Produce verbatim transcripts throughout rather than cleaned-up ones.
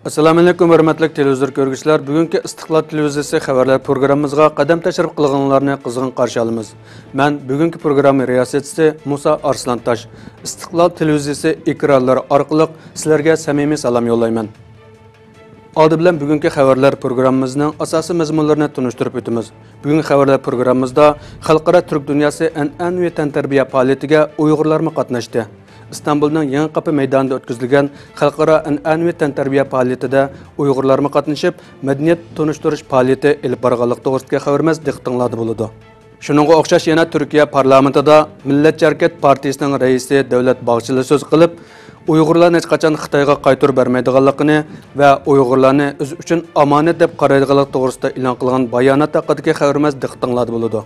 ئەسسالامۇئەلەيكۇم، ھۆرمەتلىك تېلېۋىزور كۆرگۈچىلەر! بۈگۈنكى ئىستىقلال تېلېۋىزىيىسى خەۋەرلەر پروگراممىمىزغا قەدەم تەشرىپ قىلغىنىڭلارنى قىزغىن قارشى ئالىمىز. مەن بۈگۈنكى پروگرامما رىياسەتچىسى مۇسا ئارسلانتاش. ئىستىقلال تېلېۋىزىيىسى ئېكرانلىرى ئارقىلىق سىلەرگە سەمىمىي سالام يوللايمەن. ئالدى بىلەن بۈگۈنكى خەۋەرلەر پروگراممىمىزنىڭ ئاساسىي مەزمۇنلىرىنى تونۇشتۇرۇپ ئۆتىمىز. بۈگۈنكى خەۋەرلەر پروگراممىمىزدا خەلقئارا تۈرك دۇنياسى ئەنئەنىۋى تەنتەربىيە پائالىيىتىگە ئۇيغۇرلارمۇ قاتناشتى. ئىستانبۇلنىڭ يېڭى قاپا مەيدانىدا ئۆتكۈزۈلگەن خەلقئارا ئەنئەنىۋى تەنتەربىيە پائالىيىتىدە ئۇيغۇرلارمۇ قاتنىشىپ، مەدەنىيەت تونۇشتۇرۇش پائالىيىتى ئېلىپ بارغانلىقى توغرىسىدىكى خەۋىرىمىز دىققىتىڭلاردا بولىدۇ. شۇنىڭغا ئوخشاش يەنە تۈركىيە پارلامېنتىدا مىللەتچى ھەرىكەت پارتىيىسىنىڭ رەئىسى دەۋلەت باغچىلى سۆز قىلىپ، ئۇيغۇرلارنى ھېچقاچان خىتايغا قايتۇرۇپ بەرمەيدىغانلىقىنى ۋە ئۇيغۇرلارنى ئۆزى ئۈچۈن ئامانەت دەپ قارايدىغانلىقى توغرىسىدا ئېلان قىلغان بايانات ھەققىدىكى خەۋىرىمىز دىققىتىڭلاردا بولىدۇ.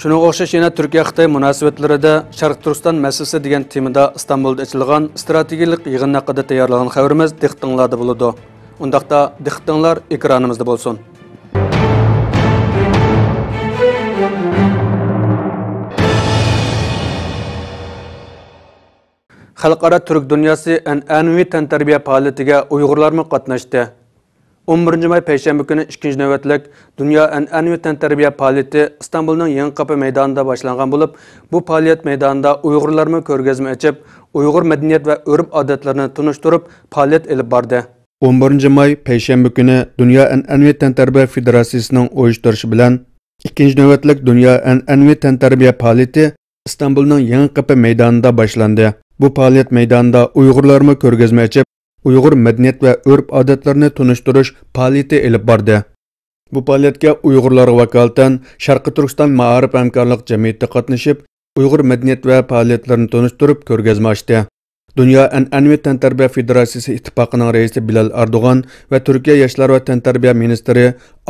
شۇنىڭغا ئوخشاش يەنە تۈركىيە-خىتاي مۇناسىۋەتلىرىدە شەرقىي تۈركىستان مەسىلىسى دېگەن تېمىدا ئىستانبۇلدا ئېچىلغان ئىستراتېگىيەلىك يىغىن ھەققىدە تەييارلىغان خەۋىرىمىز دىققىتىڭلاردا بولىدۇ. ئۇنداقتا دىققىتىڭلار ئېكرانىمىزدا بولسۇن. خەلقئارا تۈرك دۇنياسى ئەنئەنىۋى تەنتەربىيە پائالىيىتىگە ئۇيغۇرلارمۇ قاتناشتى. ئون بىرىنچى ماي پەيشەنبە كۈنى ئىككىنچى نۆۋەتلىك دۇنيا ئەنئەنىۋى تەنتەربىيە پائالىيىتى ئىستانبۇلنىڭ يېڭى قاپا مەيدانىدا باشلانغان بولۇپ، بۇ پائالىيەت مەيدانىدا ئۇيغۇرلارمۇ كۆرگەزمە ئېچىپ، ئۇيغۇر مەدەنىيەت ۋە ئۆرپ-ئادەتلىرىنى تونۇشتۇرۇپ، پائالىيەت ئېلىپ باردى. ئون بىرىنچى ماي پەيشەنبە كۈنى دۇنيا ئەنئەنىۋى تەنتەربىيە فېدېراتسىيىسىنىڭ ئۇيۇشتۇرۇشى بىلەن ئىككىنچى نۆۋەتلىك دۇنيا ئەنئەنىۋى تەنتەربىيە پائالىيىتى ئىستانبۇلنىڭ يېڭى قېپى مەيدانىدا باشلاندى. بۇ پائالىيەت مەيدانىدا ئۇيغۇرلارمۇ كۆرگەزمە ئېچىپ، ئۇيغۇر مەدەنىيەت ۋە ئۆرپ-ئادەتلىرىنى تونۇشتۇرۇش پائالىيىتى ئېلىپ باردى. بۇ پائالىيەتكە ئۇيغۇرلارغا ۋاكالىتەن شەرقىي تۈركىستان مائارىپ ھەمكارلىق جەمئىيىتى قاتنىشىپ، ئۇيغۇر مەدەنىيەت ۋە پائالىيەتلىرىنى تونۇشتۇرۇپ، كۆرگەزمە ئاچتى. دۇنيا ئەنئەنىۋى تەنتەربىيە فېدېراتسىيىسى ئىتتىپاقىنىڭ رەئىسى بىلال ئەردوغان ۋە تۈركىيە ياشلار ۋە تەنتەربىيە مىنىستىرى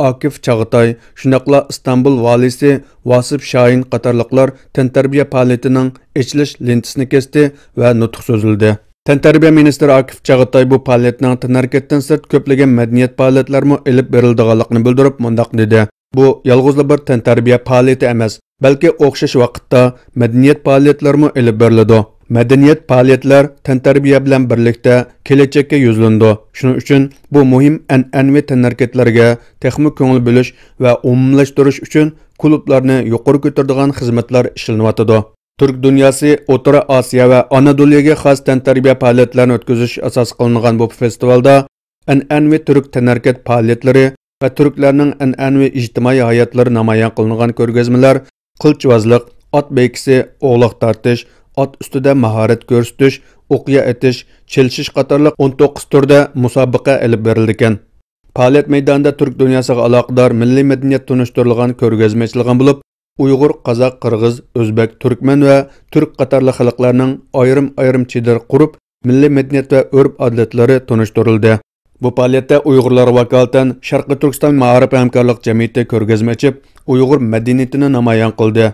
ئاكىف چاغاتاي، شۇنداقلا ئىستانبۇل ۋالىسى ۋاسىپ شاھىن قاتارلىقلار تەنتەربىيە پائالىيىتىنىڭ ئېچىلىش لېنتىسىنى كەستى ۋە نۇتۇق سۆزلىدى. تەنتەربىيە مىنىستىرى ئاكىپ چاغاتاي بۇ پائالىيەتنىڭ تەنھەرىكەتتىن سىرت كۆپلىگەن مەدەنىيەت پائالىيەتلەرمۇ ئېلىپ بېرىلىدىغانلىقىنى بىلدۈرۈپ مۇنداق دېدى: بۇ يالغۇزلا بىر تەنتەربىيە پائالىيىتى ئەمەس، بەلكى ئوخشاش ۋاقىتتا مەدەنىيەت پائالىيەتلىرىمۇ ئېلىپ بېرىلىدۇ. مەدەنىيەت پائالىيەتلەر تەنتەربىيە بىلەن بىرلىكتە كېلەچەككە يۈزلىنىدۇ. شۇنىڭ ئۈچۈن بۇ مۇھىم ئەنئەنىۋى تەنھەرىكەتلەرگە تېخىمۇ كۆڭۈل بۆلۈش ۋە ئومۇملاشتۇرۇش ئۈچۈن كۇلۇبلارنى يۇقىرى كۆتۈرىدىغان خىزمەتلەر ئىشلىنىۋاتىدۇ. تۈرك دۇنياسى ئوتتۇرا ئاسىيا ۋە ئانادولۇيەگە خاس تەنتەربىيە پائالىيەتلەرنى ئۆتكۈزۈش ئاساس قىلىنغان بۇ فېستىۋالدا ئەنئەنىۋى تۈرك تەنھەرىكەت پائالىيەتلىرى ۋە تۈركلەرنىڭ ئەنئەنىۋى ئىجتىمائىي ھاياتلىرى نامايان قىلىنغان كۆرگەزمىلەر، قىلىچۋازلىق، ئات بەيگىسى، ئوغلاق تارتىش، ئات ئۈستىدە ماھارەت كۆرسىتىش، ئوقيا ئېتىش، چېلىشىش قاتارلىق ئون توققۇز تۈردە مۇسابىقە ئېلىپ بېرىلىدىكەن. پائالىيەت مەيدانىدا تۈرك دۇنياسىغا ئالاقىدار مىللىي مەدەنىيەت تونۇشتۇرۇلغان كۆرگەزمە ئېچىلغان بولۇپ، ئۇيغۇر، قازاق، قىرغىز، ئۆزبەك، تۈركمەن ۋە تۈرك قاتارلىق خەلقلەرنىڭ ئايرىم-ئايرىم چېدىر قۇرۇپ، مىللىي مەدەنىيەت ۋە ئۆرپ-ئادەتلىرى تونۇشتۇرۇلدى. بۇ پائالىيەتتە ئۇيغۇرلارغا ۋاكالىتەن شەرقىي تۈركىستان مائارىپ ھەمكارلىق جەمئىيىتى كۆرگەزمە ئېچىپ، ئۇيغۇر مەدەنىيىتىنى نامايان قىلدى.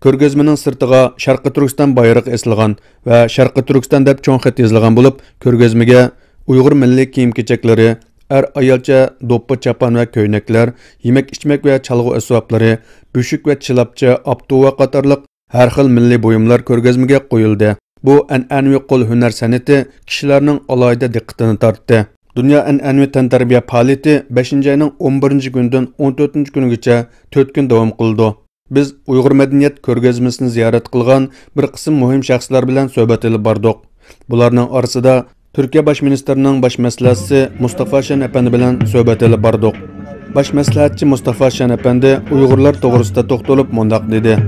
كۆرگەزمىنىڭ سىرتىغا شەرقىي تۈركىستان بايرىقى ئېسىلغان ۋە شەرقىي تۈركىستان دەپ چوڭ خەت يېزىلغان بولۇپ، كۆرگەزمىگە ئۇيغۇر مىللىي كىيىم-كېچەكلىرى، ئەر-ئايالچە دوپپا-چاپان ۋە كۆينەكلەر، يېمەك-ئىچمەك ۋە چالغۇ ئەسۋابلىرى، بۆشۈك ۋە چىلاپچە، ئاپتۇۋا قاتارلىق ھەر خىل مىللىي بۇيۇملار كۆرگەزمىگە قويۇلدى. بۇ ئەنئەنىۋى قول ھۈنەر سەنئىتى كىشىلەرنىڭ ئالاھىدە دىققىتىنى تارتتى. دۇنيا ئەنئەنىۋى تەنتەربىيە پائالىيىتى بەشىنچى ئاينىڭ ئون بىرىنچى كۈنىدىن ئون تۆتىنچى كۈنىگىچە تۆت كۈن داۋام قىلىدۇ. بىز ئۇيغۇر مەدەنىيەت كۆرگەزمىسىنى زىيارەت قىلغان بىر قىسىم مۇھىم شەخسلەر بىلەن سۆھبەت ئېلىپ باردۇق. بۇلارنىڭ ئارىسىدا تۈركىيە باش مىنىستىرىنىڭ باش مەسلىھەتچىسى مۇستافا شەن ئەپەندى بىلەن سۆھبەت ئېلىپ باردۇق. باش مەسلىھەتچى مۇستافا شەن ئەپەندى ئۇيغۇرلار توغرىسىدا توختىلىپ مۇنداق دېدى: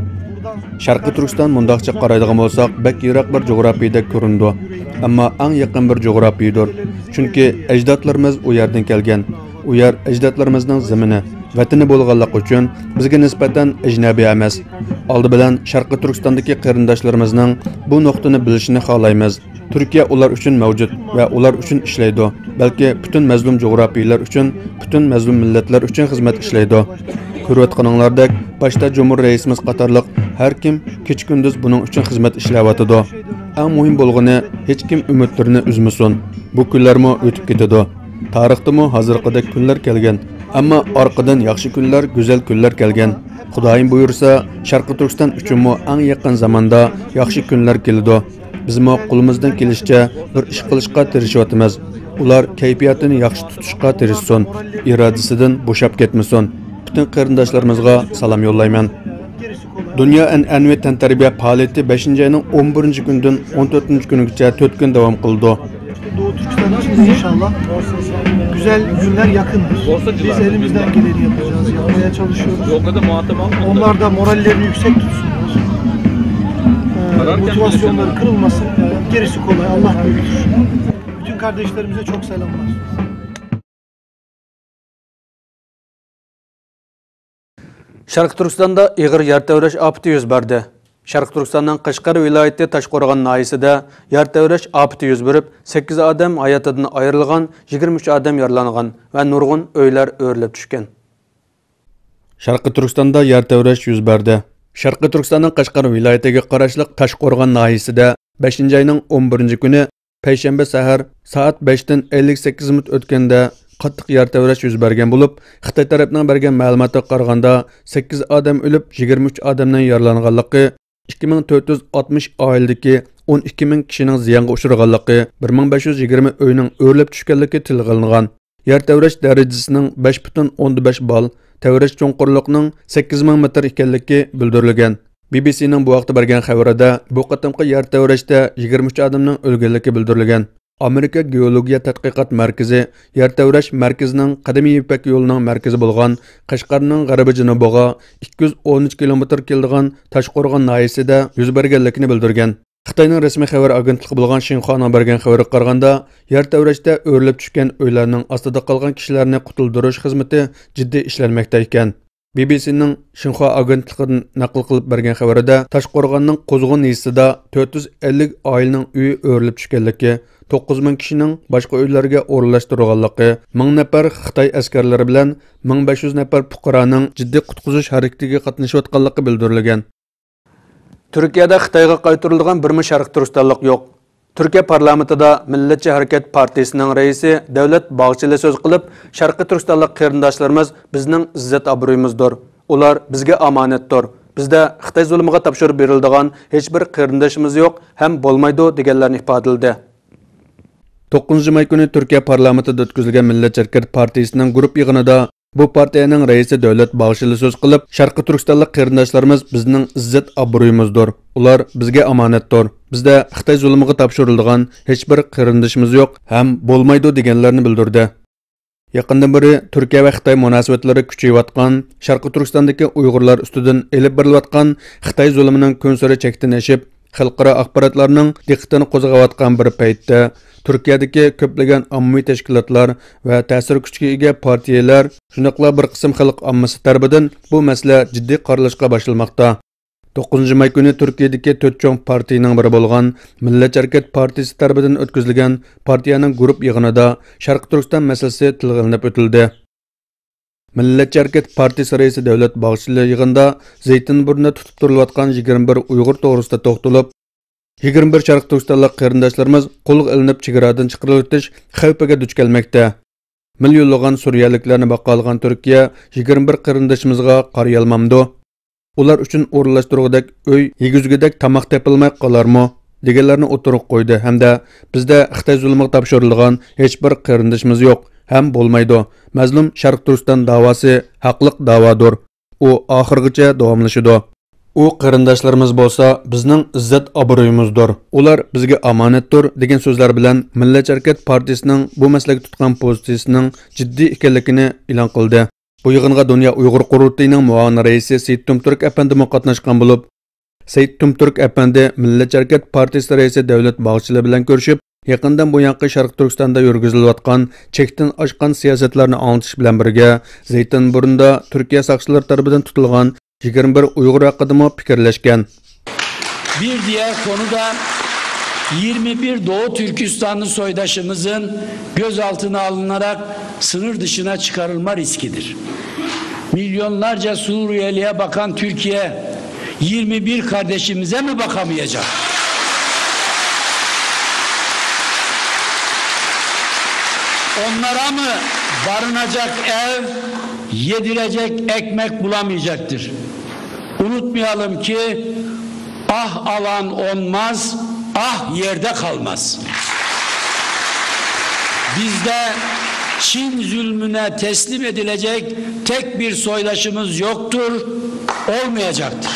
شەرقىي تۈركىستان مۇنداقچە قارايدىغان بولساق، بەك يىراق بىر جۇغراپىيىدەك كۆرۈنىدۇ. ئەمما ئەڭ يېقىن بىر جۇغراپىيىدۇر. چۈنكى ئەجدادلىرىمىز ئۇ يەردىن كەلگەن. ئۇ يەر ئەجدادلىرىمىزنىڭ زېمىنى، ۋەتىنى بولغانلىقى ئۈچۈن بىزگە نىسبەتەن ئەجنەبىي ئەمەس. ئالدى بىلەن شەرقىي تۈركىستاندىكى قېرىنداشلىرىمىزنىڭ بۇ نۇقتىنى بىلىشىنى خالايمىز. تۈركىيە ئۇلار ئۈچۈن مەۋجۇت ۋە ئۇلار ئۈچۈن ئىشلەيدۇ، بەلكى پۈتۈن مەزلۇم جۇغراپىيىلەر ئۈچۈن، پۈتۈن مەزلۇم مىللەتلەر ئۈچۈن خىزمەت ئىشلەيدۇ. كۆرۈۋاتقىنىڭلاردەك، باشتا جۇمھۇر رەئىسىمىز قاتارلىق ھەر كىم كېچە-كۈندۈز بۇنىڭ ئۈچۈن خىزمەت ئىشلەۋاتىدۇ. ئەڭ مۇھىم بولغىنى، ھېچكىم ئۈمىدلىرىنى ئۈزمىسۇن. بۇ كۈنلەرمۇ ئۆتۈپ كېتىدۇ. تارىختىمۇ ھازىرقىدەك كۈنلەر كەلگەن، ئەمما ئارقىدىن ياخشى كۈنلەر، گۈزەل كۈنلەر كەلگەن. خۇدايىم بۇيرۇسا، شەرقىي تۈركىستان ئۈچۈنمۇ ئەڭ يېقىن زاماندا ياخشى كۈنلەر كېلىدۇ. بىزمۇ قولىمىزدىن كېلىشىچە بىر ئىش قىلىشقا تىرىشىۋاتىمىز. ئۇلار كەيپىياتىنى ياخشى تۇتۇشقا تىرىشسۇن، ئىرادىسىدىن بوشاپ كەتمىسۇن. پۈتۈن قېرىنداشلىرىمىزغا سالام يوللايمەن. دۇنيا ئەنئەنىۋى تەنتەربىيە پائالىيىتى بەشىنچى ئاينىڭ ئون بىرىنچى كۈنىدىن ئون تۆتىنچى كۈنىگىچە تۆت كۈن داۋام قىلىدۇ. Doğu Türkistan için inşallah güzel günler yakındır. Biz elimizden geleni yapacağız, yapmaya çalışıyoruz. Onlar da morallerini yüksek tutsunlar. Ee, motivasyonları kırılmasın. Gerisi kolay, Allah büyüktür. Bütün kardeşlerimize çok selamlar. شەرقىي تۈركىستاندا ئېغىر يەر تەۋرەش ئاپىتى يۈز بەردى. شەرقىي تۈركىستاننىڭ قەشقەر ۋىلايىتى تاشقورغان ناھىيەسىدە يەر تەۋرەش ئاپىتى يۈز بېرىپ، سەككىز ئادەم ھاياتىدىن ئايرىلغان، يىگىرمە ئۈچ ئادەم يارىلانغان ۋە نۇرغۇن ئۆيلەر ئۆرۈلۈپ چۈشكەن. شەرقىي تۈركىستاندا يەر تەۋرەش يۈز بەردى. شەرقىي تۈركىستاننىڭ قەشقەر ۋىلايىتىگە قاراشلىق تاشقورغان ناھىيەسىدە بەشىنچى ئاينىڭ ئون بىرىنچى كۈنى پەيشەنبە سەھەر سائەت بەشتىن ئەللىك سەككىز مىنۇت ئۆتكەندە قاتتىق يەر تەۋرەش يۈز بەرگەن بولۇپ، خىتاي تەرەپنىڭ بەرگەن مەلۇماتىغا قارىغاندا، سەككىز ئادەم ئۆلۈپ، يىگىرمە ئۈچ ئادەمنىڭ يارىلانغانلىقى، ئىككى مىڭ تۆت يۈز ئاتمىش ئائىلىدىكى ئون ئىككى مىڭ كىشىنىڭ زىيانغا ئۇچرىغانلىقى، بىر مىڭ بەش يۈز يىگىرمە ئۆينىڭ ئۆرۈلۈپ چۈشكەنلىكى تىلغا ئېلىنغان. يەر تەۋرەش دەرىجىسىنىڭ بەش پۈتۈن ئوندىن بەش بال، تەۋرەش چوڭقۇرلۇقىنىڭ سەككىز مىڭ مېتىر ئىكەنلىكى بىلدۈرۈلگەن. بى بى سىنىڭ بۇ ھەقتە بەرگەن خەۋىرىدە، بۇ قېتىمقى يەر تەۋرەشتە يىگىرمە ئۈچ ئادەمنىڭ ئۆلگەنلىكى بىلدۈرۈلگەن. ئامېرىكا گېئولوگىيە تەتقىقات مەركىزى يەر تەۋرەش مەركىزىنىڭ قەدىمىي يىپەك يولىنىڭ مەركىزى بولغان قەشقەرنىڭ غەربىي جەنۇبىغا ئىككى يۈز ئون ئۈچ كىلومېتىر كېلىدىغان تاشقورغان ناھىيەسىدە يۈز بەرگەنلىكىنى بىلدۈرگەن. خىتاينىڭ رەسمىي خەۋەر ئاگېنتلىقى بولغان شىنخۇانىڭ بەرگەن خەۋىرىگە قارىغاندا، يەر تەۋرەشتە ئۆرۈلۈپ چۈشكەن ئۆيلەرنىڭ ئاستىدا قالغان كىشىلەرنى قۇتۇلدۇرۇش خىزمىتى جىددىي ئىشلەنمەكتە ئىكەن. بى بى سىنىڭ شىنخۇا ئاگېنتلىقىدىن نەقىل قىلىپ بەرگەن خەۋىرىدە، تاشقورغاننىڭ قوزغۇن يېزىسىدا تۆت يۈز ئەللىك ئائىلىنىڭ ئۆيى ئۆرۈلۈپ چۈشكەنلىكى، توققۇز مىڭ كىشىنىڭ باشقا ئۆيلەرگە ئورۇنلاشتۇرۇلغانلىقى، مىڭ نەپەر خىتاي ئەسكەرلىرى بىلەن مىڭ بەش يۈز نەپەر پۇقرانىڭ جىددىي قۇتقۇزۇش ھەرىكىتىگە قاتنىشىۋاتقانلىقى بىلدۈرۈلگەن. تۈركىيەدە خىتايغا قايتۇرۇلىدىغان بىرمۇ شەرقىي تۈركىستانلىق يوق. تۈركىيە پارلامېنتىدا مىللەتچى ھەرىكەت پارتىيىسىنىڭ رەئىسى دەۋلەت باغچىلى سۆز قىلىپ، شەرقىي تۈركىستانلىق قېرىنداشلىرىمىز بىزنىڭ ئىززەت ئابرۇيىمىزدۇر. ئۇلار بىزگە ئامانەتتۇر. بىزدە خىتاي زۇلۇمىغا تاپشۇرۇپ بېرىلىدىغان ھېچبىر قېرىندىشىمىز يوق ھەم بولمايدۇ، دېگەنلەرنى ئىپادىلىدى. توققۇزىنچى ماي كۈنى تۈركىيە پارلامېنتىدا ئۆتكۈزۈلگەن مىللەتچى ھەرىكەت پارتىيىسىنىڭ گۇرۇپ يىغىنىدا بۇ پارتىيەنىڭ رەئىسى دەۋلەت باغچىلى سۆز قىلىپ، شەرقىي تۈركىستانلىق قېرىنداشلىرىمىز بىزنىڭ ئىززەت ئابرۇيىمىزدۇر. ئۇلار بىزگە ئامانەتتۇر. بىزدە خىتاي زۇلۇمىغا تاپشۇرۇلىدىغان ھېچبىر قېرىندىشىمىز يوق ھەم بولمايدۇ، دېگەنلەرنى بىلدۈردى. يېقىندىن بېرى تۈركىيە ۋە خىتاي مۇناسىۋەتلىرى كۈچىيىۋاتقان، شەرقىي تۈركىستاندىكى ئۇيغۇرلار ئۈستىدىن ئېلىپ بېرىلىۋاتقان خىتاي زۇلۇمىنىڭ كۈنسېرى چەكتىن ئېشىپ، خەلقئارا ئاخباراتلارنىڭ دىققىتىنى قوزغاۋاتقان بىر پەيتتە، تۈركىيەدىكى كۆپلىگەن ئاممىۋى تەشكىلاتلار ۋە تەسىر كۈچىگە ئىگە پارتىيەلەر، شۇنداقلا بىر قىسىم خەلق ئاممىسى تەرىپىدىن بۇ مەسىلە جىددىي قارىلىشقا باشلىماقتا. توققۇزىنچى ماي كۈنى تۈركىيەدىكى تۆت چوڭ پارتىيىنىڭ بىرى بولغان مىللەتچى ھەرىكەت پارتىيىسى تەرىپىدىن ئۆتكۈزۈلگەن پارتىيەنىڭ گۇرۇپ يىغىنىدا شەرقىي تۈركىستان مەسىلىسى تىلغا ئېلىنىپ ئۆتۈلدى. مىللەتچى ھەرىكەت پارتىيىسى رەئىسى دەۋلەت باغچىلى يىغىندا زەيتىنبۇرنىدا تۇتۇپ تۇرۇلۇۋاتقان يىگىرمە بىر ئۇيغۇر توغرىسىدا توختىلىپ، يىگىرمە بىر شەرقىي تۈركىستانلىق قېرىنداشلىرىمىز قولغا ئېلىنىپ چېگرادىن چىقىرىۋېتىش خەۋپىگە دۇچ كەلمەكتە. مىليونلىغان سۈرىيەلىكلەرنى باقالىغان تۈركىيە يىگىرمە بىر قېرىندىشىمىزغا قارىيالمامدۇ؟ ئۇلار ئۈچۈن ئورۇنلاشتۇرغۇدەك ئۆي، يېگۈزگۈدەك تاماق تېپىلماي قالارمۇ؟ دېگەنلەرنى ئوتتۇرىغا قويدى ھەمدە بىزدە خىتاي زۇلۇمىغا تاپشۇرۇلىدىغان ھېچبىر قېرىندىشىمىز يوق ھەم بولمايدۇ. مەزلۇم شەرقىي تۈركىستان داۋاسى ھەقلىق داۋادۇر. ئۇ ئاخىرغىچە داۋاملىشىدۇ. ئۇ قېرىنداشلىرىمىز بولسا بىزنىڭ ئىززەت ئابرۇيىمىزدۇر. ئۇلار بىزگە ئامانەتتۇر، دېگەن سۆزلەر بىلەن مىللەتچى ھەرىكەت پارتىيىسىنىڭ بۇ مەسىلىگە تۇتقان پوزىتسىيىسىنىڭ جىددىي ئىكەنلىكىنى ئېلان قىلدى. بۇ يىغىنغا دۇنيا ئۇيغۇر قۇرۇلتىيىنىڭ مۇئاۋىن رەئىسى سېيىت تۈمتۈرك ئەپەندىمۇ قاتناشقان بولۇپ، سېيىت تۈمتۈرك ئەپەندى مىللەتچى ھەرىكەت پارتىيىسى رەئىسى دەۋلەت باغچىلى بىلەن كۆرۈشۈپ، يېقىندىن بۇيانقى شەرقىي تۈركىستاندا يۈرگۈزۈلۈۋاتقان چەكتىن ئاشقان سىياسەتلەرنى ئاڭلىتىش بىلەن بىرگە، زەيتىنبۇرنىدا تۈركىيە ساقچىلىرى تەرىپىدىن تۇتۇلغان يىگىرمە بىر ئۇيغۇر ھەققىدىمۇ پىكىرلەشكەن. Bir diğer konu da yirmi bir Doğu Türkistanlı soydaşımızın gözaltına alınarak sınır dışına çıkarılma riskidir. Milyonlarca Suriyeliye bakan Türkiye yirmi bir kardeşimize mi bakamayacak? Onlara mı barınacak ev, yedirecek ekmek bulamayacaktır? Unutmayalım ki, ah alan onmaz, ah yerde kalmaz. Bizde Çin zulmüne teslim edilecek tek bir soydaşımız yoktur, olmayacaktır.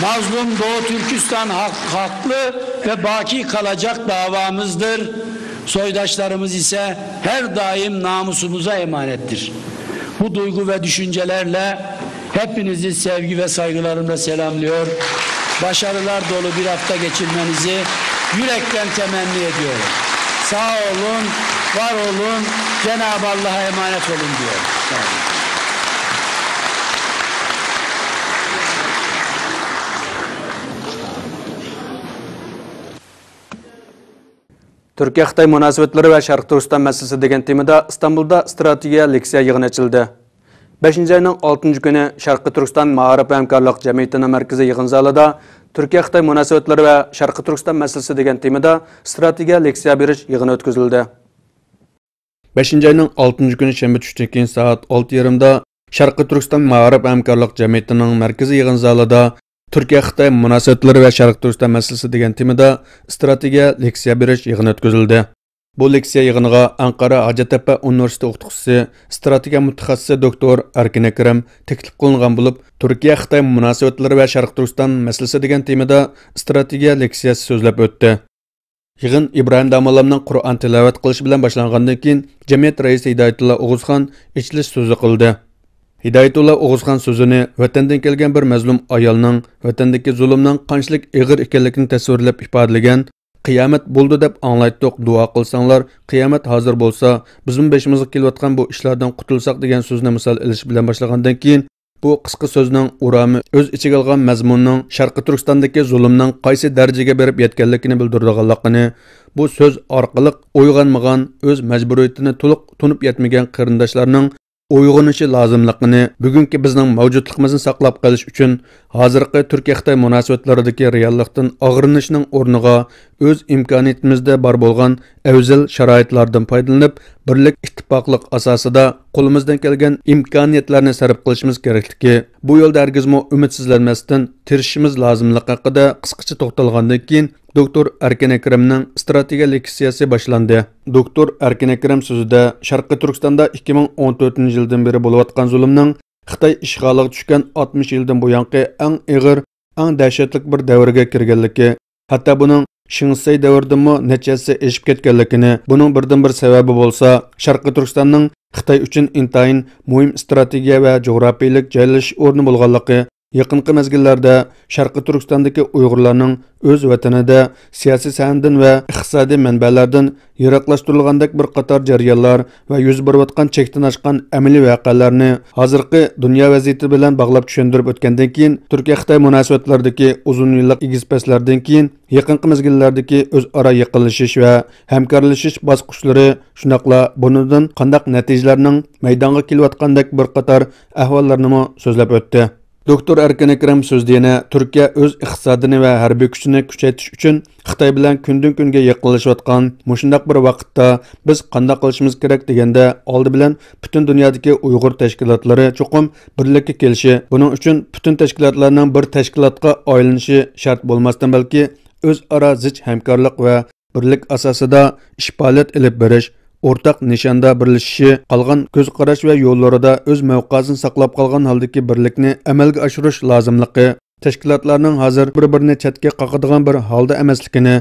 Mazlum Doğu Türkistan hak-, haklı ve baki kalacak davamızdır. Soydaşlarımız ise her daim namusumuza emanettir. Bu duygu ve düşüncelerle hepinizi sevgi ve saygılarımla selamlıyor. Başarılar dolu bir hafta geçirmenizi yürekten temenni ediyorum. Sağ olun, var olun, Cenab-ı Allah'a emanet olun diyorum. Sağ olun. تۈركىيە-خىتاي مۇناسىۋەتلىرى ۋە شەرقىي تۈركىستان مەسىلىسى دېگەن تېمىدا ئىستانبۇلدا ئىستراتېگىيە لېكسىيە يىغىنى ئېچىلدى. بەشىنچى ئاينىڭ ئالتىنچى كۈنى شەرقىي تۈركىستان مائارىپ ھەمكارلىق جەمئىيىتىنىڭ مەركىزىي يىغىن زالىدا تۈركىيە-خىتاي مۇناسىۋەتلىرى ۋە شەرقىي تۈركىستان مەسىلىسى دېگەن تېمىدا ئىستراتېگىيە لېكسىيە بېرىش يىغىنى ئۆتكۈزۈلدى. بەشىنچى ئاينىڭ ئالتىنچى كۈنى شەنبە چۈشتىن كېيىن سائەت ئالتە يېرىمدا شەرقىي تۈركىستان مائارىپ ھەمكارلىق جەمئىيىتىنىڭ مەركىزىي يىغىن زالىدا تۈركىيە-خىتاي مۇناسىۋەتلىرى ۋە شەرقىي تۈركىستان مەسىلىسى دېگەن تېمىدا ئىستراتېگىيە لېكسىيە بېرىش يىغىنى ئۆتكۈزۈلدى. بۇ لېكسىيە يىغىنىغا ئەنقەرە ھاجەتتەپە ئۇنىۋېرسىتېتى ئوقۇتقۇچىسى، ئىستراتېگىيە مۇتەخەسسىسى دوكتور ئەركىن ئەكرەم تەكلىپ قىلىنغان بولۇپ، تۈركىيە-خىتاي مۇناسىۋەتلىرى ۋە شەرقىي تۈركىستان مەسىلىسى دېگەن تېمىدا ئىستراتېگىيە لېكسىيەسى سۆزلەپ ئۆتتى. يىغىن ئىبراھىم داموللامنىڭ قۇرئان تىلاۋەت قىلىشى بىلەن باشلانغاندىن كېيىن، جەمئىيەت رەئىسى ھىدايەتۇللا ئوغۇزخان ئېچىلىش سۆزى قىلدى. ھىدايەتۇللا ئوغۇزخان سۆزىنى ۋەتەندىن كەلگەن بىر مەزلۇم ئايالنىڭ ۋەتەندىكى زۇلۇمنىڭ قانچىلىك ئېغىر ئىكەنلىكىنى تەسۋىرلەپ ئىپادىلىگەن، «قىيامەت بولدى دەپ ئاڭلايتتۇق، دۇئا قىلساڭلار، قىيامەت ھازىر بولسا، بىزمۇ بېشىمىزغا كېلىۋاتقان بۇ ئىشلاردىن قۇتۇلساق» دېگەن سۆزنى مىسال ئېلىش بىلەن باشلىغاندىن كېيىن، بۇ قىسقا سۆزنىڭ ئۇرامى ئۆز ئىچىگە ئالغان مەزمۇننىڭ شەرقىي تۈركىستاندىكى زۇلۇمنىڭ قايسى دەرىجىگە بېرىپ يەتكەنلىكىنى بىلدۈرىدىغانلىقىنى، بۇ سۆز ئارقىلىق ئويغانمىغان، ئۆز مەجبۇرىيىتىنى تولۇق تونۇپ يەتمىگەن قېرىنداشلارنىڭ ئويغىنىشى لازىملىقىنى، بۈگۈنكى بىزنىڭ مەۋجۇتلۇقىمىزنى ساقلاپ قېلىش ئۈچۈن ھازىرقى تۈركىيە-خىتاي مۇناسىۋەتلىرىدىكى رېئاللىقتىن ئاغرىنىشنىڭ ئورنىغا، ئۆز ئىمكانىيىتىمىزدە بار بولغان ئەۋزەل شارائىتلاردىن پايدىلىنىپ، بىرلىك، ئىتتىپاقلىق ئاساسىدا قولىمىزدىن كەلگەن ئىمكانىيەتلەرنى سەرپ قىلىشىمىز كېرەكلىكى، بۇ يولدا ھەرگىزمۇ ئۈمىدسىزلەنمەستىن تىرىشىشىمىز لازىملىقى ھەققىدە قىسقىچە توختالغاندىن كېيىن، دوكتور ئەركىن ئەكرەمنىڭ ئىستراتېگىيە لېكسىيەسى باشلاندى. دوكتور ئەركىن ئەكرەم سۆزىدە شەرقىي تۈركىستاندا ئىككى مىڭ ئون تۆتىنچى يىلدىن بېرى بولۇۋاتقان زۇلۇمنىڭ خىتاي ئىشغالىغا چۈشكەن ئاتمىش يىلدىن بۇيانقى ئەڭ ئېغىر، ئەڭ دەھشەتلىك بىر دەۋرگە كىرگەنلىكى، ھەتتا بۇنىڭ شېڭ شىسەي دەۋرىدىنمۇ نەچچە ھەسسە ئېشىپ كەتكەنلىكىنى، بۇنىڭ بىردىنبىر سەۋەبى بولسا شەرقىي تۈركىستاننىڭ خىتاي ئۈچۈن ئىنتايىن مۇھىم ئىستراتېگىيە ۋە جۇغراپىيىلىك جايلىشىش ئورنى بولغانلىقى، يېقىنقى مەزگىللەردە شەرقىي تۈركىستاندىكى ئۇيغۇرلارنىڭ ئۆز ۋەتىنىدە سىياسىي سەھنىدىن ۋە ئىقتىسادىي مەنبەلەردىن يىراقلاشتۇرۇلغاندەك بىر قاتار جەريانلار ۋە يۈز بېرىۋاتقان چەكتىن ئاشقان ئەمەلىي ۋەقەلەرنى ھازىرقى دۇنيا ۋەزىيىتى بىلەن باغلاپ چۈشەندۈرۈپ ئۆتكەندىن كېيىن، تۈركىيە-خىتاي مۇناسىۋەتلىرىدىكى ئۇزۇن يىللىق ئېگىز-پەسلەردىن كېيىن، يېقىنقى مەزگىللەردىكى ئۆزئارا يېقىنلىشىش ۋە ھەمكارلىشىش باسقۇچلىرى، شۇنداقلا بۇنىڭدىن قانداق نەتىجىلەرنىڭ مەيدانغا كېلىۋاتقاندەك بىر قاتار ئەھۋاللارنىمۇ سۆزلەپ ئۆتتى. دوكتور ئەركىن ئەكرەم سۆزىدە يەنە تۈركىيە ئۆز ئىقتىسادىنى ۋە ھەربىي كۈچىنى كۈچەيتىش ئۈچۈن خىتاي بىلەن كۈندىن-كۈنگە يېقىنلىشىۋاتقان مۇشۇنداق بىر ۋاقىتتا بىز قانداق قىلىشىمىز كېرەك دېگەندە، ئالدى بىلەن پۈتۈن دۇنيادىكى ئۇيغۇر تەشكىلاتلىرى چوقۇم بىرلىككە كېلىشى، بۇنىڭ ئۈچۈن پۈتۈن تەشكىلاتلارنىڭ بىر تەشكىلاتقا ئايلىنىشى شەرت بولماستىن، بەلكى ئۆزئارا زىچ ھەمكارلىق ۋە بىرلىك ئاساسىدا ئىش پائالىيەت ئېلىپ بېرىش، ئورتاق نىشاندا بىرلىشىشى، قالغان كۆز قاراش ۋە يوللىرىدا ئۆز مەۋقەسىنى ساقلاپ قالغان ھالدىكى بىرلىكنى ئەمەلگە ئاشۇرۇش لازىملىقى، تەشكىلاتلارنىڭ ھازىر بىر-بىرىنى چەتكە قاقىدىغان بىر ھالدا ئەمەسلىكىنى،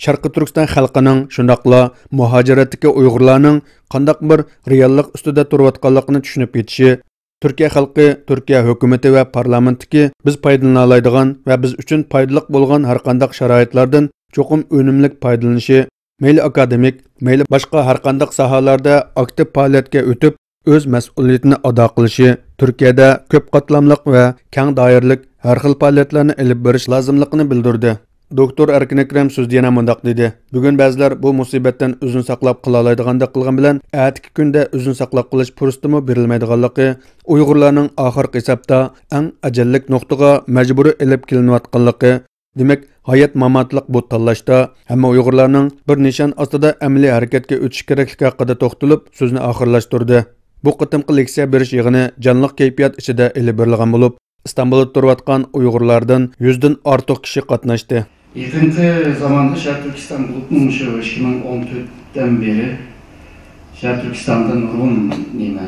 شەرقىي تۈركىستان خەلقىنىڭ، شۇنداقلا مۇھاجىرەتتىكى ئۇيغۇرلارنىڭ قانداق بىر رېئاللىق ئۈستىدە تۇرۇۋاتقانلىقىنى چۈشىنىپ يېتىشى، تۈركىيە خەلقى، تۈركىيە ھۆكۈمىتى ۋە پارلامېنتتىكى بىز پايدىلىنالايدىغان ۋە بىز ئۈچۈن پايدىلىق بولغان ھەرقانداق شارائىتلاردىن چوقۇم ئۈنۈملۈك پايدىلىنىشى، مەيلى ئاكادېمىك، مەيلى باشقا ھەرقانداق ساھەلەردە ئاكتىپ پائالىيەتكە ئۆتۈپ، ئۆز مەسئۇلىيىتىنى ئادا قىلىشى، تۈركىيەدە كۆپ قاتلاملىق ۋە كەڭ دائىرىلىك ھەر خىل پائالىيەتلەرنى ئېلىپ بېرىش لازىملىقىنى بىلدۈردى. دوكتور ئەركىن ئەكرەم سۆزىدە يەنە مۇنداق دېدى: بۈگۈن بەزىلەر بۇ مۇسىبەتتىن ئۆزىنى ساقلاپ قالالايدىغاندەك قىلغان بىلەن، ئەتىكى كۈندە ئۆزىنى ساقلاپ قېلىش پۇرسىتىمۇ بېرىلمەيدىغانلىقى، ئۇيغۇرلارنىڭ ئاخىرقى ھېسابتا ئەڭ ئەجەللىك نۇقتىغا مەجبۇرىي ئېلىپ كېلىنىۋاتقانلىقى، دېمەك، ھايات-ماماتلىق بۇ تاللاشتا ھەممە ئۇيغۇرلارنىڭ بىر نىشان ئاستىدا ئەمەلىي ھەرىكەتكە ئۆتۈشى كېرەكلىكى ھەققىدە توختىلىپ، سۆزىنى ئاخىرلاشتۇردى. بۇ قېتىمقى لېكسىيە بېرىش يىغىنى جانلىق كەيپىيات ئىچىدە ئېلىپ بېرىلغان بولۇپ، ئىستانبۇلدا تۇرۇۋاتقان ئۇيغۇرلاردىن يۈزدىن ئارتۇق كىشى قاتناشتى. يېقىنقى زاماندا شەرقىي تۈركىستان بولۇپمۇ مۇشۇ ئىككى مىڭ ئون تۆتتىن بېرى شەرقىي تۈركىستاندا نۇرغۇن نېمە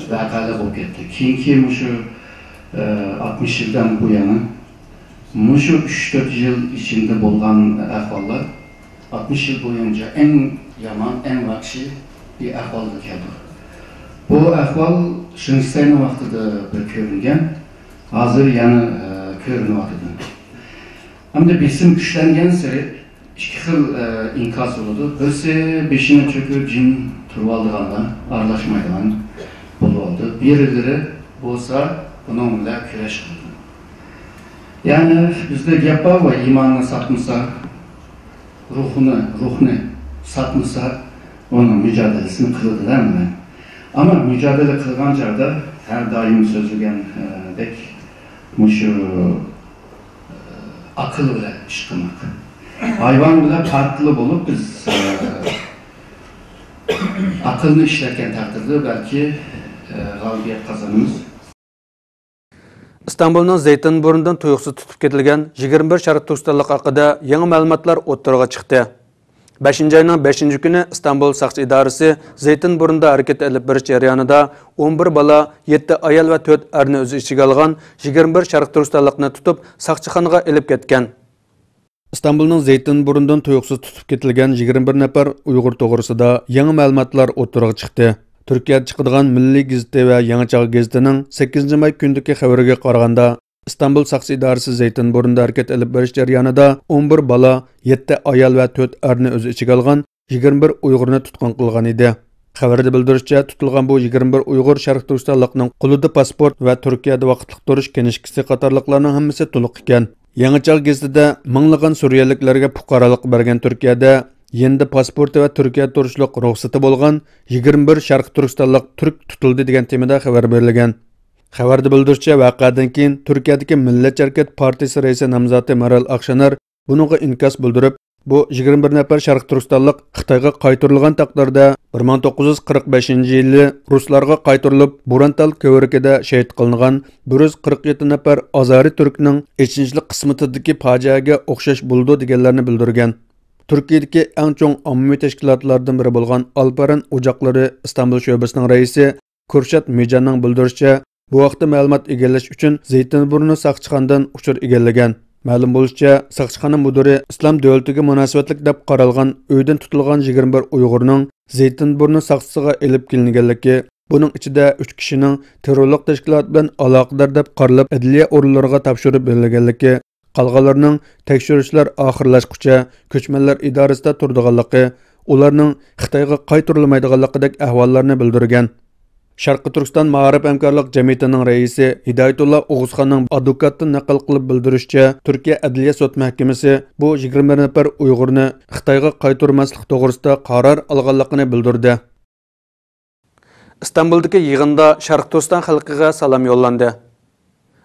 ۋەقەلەر بولۇپ كەتتى. كېيىنكى مۇشۇ، ئە، ئاتمىش يىلدىن بۇيانا مۇشۇ ئۈچ تۆت يىل ئىچىدە بولغان ئەھۋاللار ئاتمىش يىل بويىچە ئەڭ يامان، ئەڭ ۋەھشىي بىر ئەھۋالغا كەلدى. بۇ ئەھۋال شېڭ شىسەينىڭ ۋاقتىدا بىر كۆرۈنگەن، ھازىر يەنە، ئە، كۆرۈنۈۋاتىدۇ. ئەمدى بېسىم كۈچلەنگەنسېرى ئىككى خىل، ئە، ئىنكاس بولىدۇ. بىرسى بېشىنى چۆكۈپ جىم تۇرۇۋالىدىغانلار، ئارىلاشمايدىغان بولۇۋالىدۇ. بىرلىرى بولسا بۇنىڭ بىلەن كۈرەش قىلىدۇ. يەنى بىزدە گەپ بار، ئىماننى ساتمىسا، روھنى، روھنى ساتمىسا، ئۇنىڭ مۇجادىلىسىنى قىلىدۇ دەمدىمەن. ئەمما مۇجادىلە قىلغان چاغدا ھەر دائىم سۆزلىگەندەك مۇشۇ، ئە، ئاقىل بىلەن ئىش قىلماق. ھايۋان بىلەن پارتلا بولۇپ بىز، ئە، ئاقىلنى ئىشلەتكەن تەقدىردە بەلكى، ئە، غالىبىيەت قازىنىمىز. ئىستانبۇلنىڭ زەيتىنبۇرنىدىن تۇيۇقسىز تۇتۇپ كېتىلگەن يىگىرمە بىر شەرقىي تۈركىستانلىق ھەققىدە يېڭى مەلۇماتلار ئوتتۇرىغا چىقتى. بەشىنچى ئاينىڭ بەشىنچى كۈنى ئىستانبۇل ساقچى ئىدارىسى زەيتىنبۇرنىدا ھەرىكەت ئېلىپ بېرىش جەريانىدا ئون بىر بالا، يەتتە ئايال ۋە تۆت ئەرنى ئۆز ئىچىگە ئالغان يىگىرمە بىر شەرقىي تۈركىستانلىقنى تۇتۇپ، ساقچىخانىغا ئېلىپ كەتكەن. ئىستانبۇلنىڭ زەيتىنبۇرنىدىن تۇيۇقسىز تۇتۇپ كېتىلگەن يىگىرمە بىر نەپەر ئۇيغۇر توغرىسىدا يېڭى مەلۇماتلار ئوتتۇرىغا چىقتى. تۈركىيەدە چىقىدىغان مىللىي گېزىتى ۋە يېڭى چاغ گېزىتىنىڭ سەككىزىنچى ماي كۈنىدىكى خەۋىرىگە قارىغاندا، ئىستانبۇل ساقچى ئىدارىسى زەيتىنبۇرنىدا ھەرىكەت ئېلىپ بېرىش جەريانىدا ئون بىر بالا، يەتتە ئايال ۋە تۆت ئەرنى ئۆز ئىچىگە ئالغان يىگىرمە بىر ئۇيغۇرنى تۇتقۇن قىلغان ئىدى. خەۋەردە بىلدۈرۈشىچە، تۇتۇلغان بۇ يىگىرمە بىر ئۇيغۇر شەرقىي تۈركىستانلىقنىڭ قولىدا پاسپورت ۋە تۈركىيەدە ۋاقىتلىق تۇرۇش كىنىشكىسى قاتارلىقلارنىڭ ھەممىسى تولۇق ئىكەن. يېڭى چاغ گېزىتىدە مىڭلىغان سۈرىيەلىكلەرگە پۇقرالىق بەرگەن تۈركىيەدە يېنىدا پاسپورتى ۋە تۈركىيەدە تۇرۇشلۇق رۇخسىتى بولغان يىگىرمە بىر شەرقىي تۈركىستانلىق تۈرك تۇتۇلدى دېگەن تېمىدا خەۋەر بېرىلگەن. خەۋەردە بىلدۈرۈشىچە، ۋەقەدىن كېيىن تۈركىيەدىكى مىللەتچى ھەرىكەت پارتىيىسى رەئىسى نامزاتى مېرال ئاكشېنەر بۇنىڭغا ئىنكاس بىلدۈرۈپ، بۇ يىگىرمە بىر نەپەر شەرقىي تۈركىستانلىق خىتايغا قايتۇرۇلغان تەقدىردە، بىر مىڭ توققۇز يۈز قىرىق بەشىنچى يىلى رۇسلارغا قايتۇرۇلۇپ، بۇرانتال كۆۋرۈكىدە شېھىت قىلىنغان بىر يۈز قىرىق يەتتە نەپەر ئازارى تۈركنىڭ ئېچىنىشلىق قىسمىتىدىكى پاجىئەگە ئوخشاش بولىدۇ، دېگەنلەرنى بىلدۈرگەن. تۈركىيەدىكى ئەڭ چوڭ ئاممىۋى تەشكىلاتلاردىن بىرى بولغان ئالپەرەن ئوچاقلىرى ئىستانبۇل شۆبىسىنىڭ رەئىسى كۈرشات مىجاننىڭ بىلدۈرۈشىچە، بۇ ھەقتە مەلۇمات ئىگىلەش ئۈچۈن زەيتىنبۇرنى ساقچىخانىدىن ئۇچۇر ئىگىلىگەن. مەلۇم بولۇشىچە، ساقچىخانا مۇدىرى ئىسلام دۆلىتىگە مۇناسىۋەتلىك دەپ قارالغان ئۆيدىن تۇتۇلغان يىگىرمە بىر ئۇيغۇرنىڭ زەيتىنبۇرنى ساقچىسىغا ئېلىپ كېلىنگەنلىكى، بۇنىڭ ئىچىدە ئۈچ كىشىنىڭ تېررورلۇق تەشكىلاتى بىلەن ئالاقىدار دەپ قارىلىپ، ئەدلىيە ئورۇنلىرىغا تاپشۇرۇپ بېرىلگەنلىكى، قالغانلىرىنىڭ تەكشۈرۈشلەر ئاخىرلاشقۇچە كۆچمەنلەر ئىدارىسىدە تۇرىدىغانلىقى، ئۇلارنىڭ خىتايغا قايتۇرۇلمايدىغانلىقىدەك ئەھۋاللارنى بىلدۈرگەن. شەرقىي تۈركىستان مائارىپ ھەمكارلىق جەمئىيىتىنىڭ رەئىسى ھىدايەتۇللا ئوغۇزخاننىڭ ئادۋوكاتتىن نەقىل قىلىپ بىلدۈرۈشىچە، تۈركىيە ئەدلىيە سوت مەھكىمىسى بۇ يىگىرمە بىر نەپەر ئۇيغۇرنى خىتايغا قايتۇرماسلىق توغرىسىدا قارار ئالغانلىقىنى بىلدۈردى. ئىستانبۇلدىكى يىغىندا شەرقىي تۈركىستان خەلقىگە سالام يوللاندى.